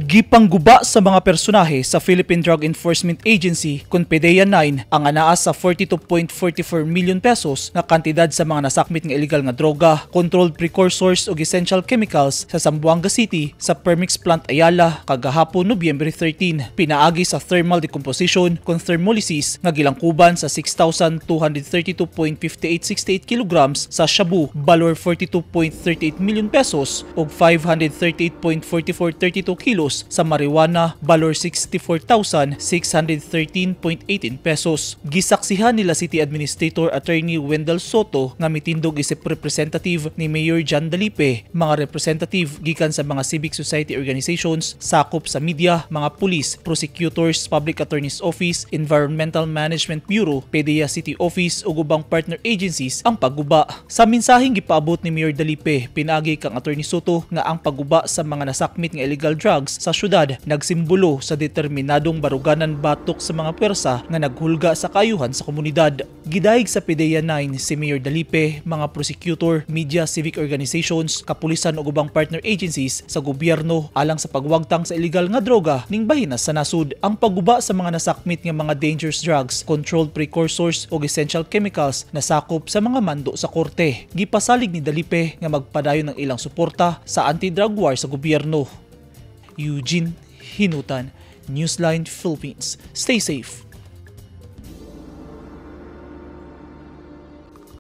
Gipangguba sa mga personahe sa Philippine Drug Enforcement Agency kon PDEA 9 ang anaa sa 42.44 million pesos nga kantidad sa mga nasakmit nga illegal nga droga, controlled precursors ug essential chemicals sa Zamboanga City sa Permix Plant Ayala kagahapon, Nobyembre 13, pinaagi sa thermal decomposition kon thermolysis nga gilangkuban sa 6,232.5868 kilograms sa shabu balor 42.38 million pesos ug 538.4432 kilos sa marijuana balor 64,613.18 pesos. Gisaksihan nila City Administrator Attorney Wendell Soto nga mitindog isip representative ni Mayor John Dalipe, mga representative gikan sa mga civic society organizations, sakop sa media, mga pulis, prosecutors, Public Attorney's Office, Environmental Management Bureau, PDEA City Office ug ubang partner agencies ang pagguba. Sa mensaheng gipaabot ni Mayor Dalipe pinaagi kang Attorney Soto nga ang pagguba sa mga nasakmit nga illegal drugs sa syudad nagsimbolo sa determinadong baruganan batok sa mga pwersa nga naghulga sa kaayuhan sa komunidad. Gidayeg sa PDEA 9 si Mayor Dalipe, mga prosecutor, media, civic organizations, kapulisan ug ubang partner agencies sa gobyerno alang sa pagwagtang sa illegal nga droga ning bahinas sa nasud. Ang pagguba sa mga nasakmit nga mga dangerous drugs, controlled precursors ug essential chemicals nasakop sa mga mando sa korte. Gipasalig ni Dalipe nga magpadayon ng ilang suporta sa anti-drug war sa gobyerno. Eugene Hinutan, Newsline Philippines. Stay safe.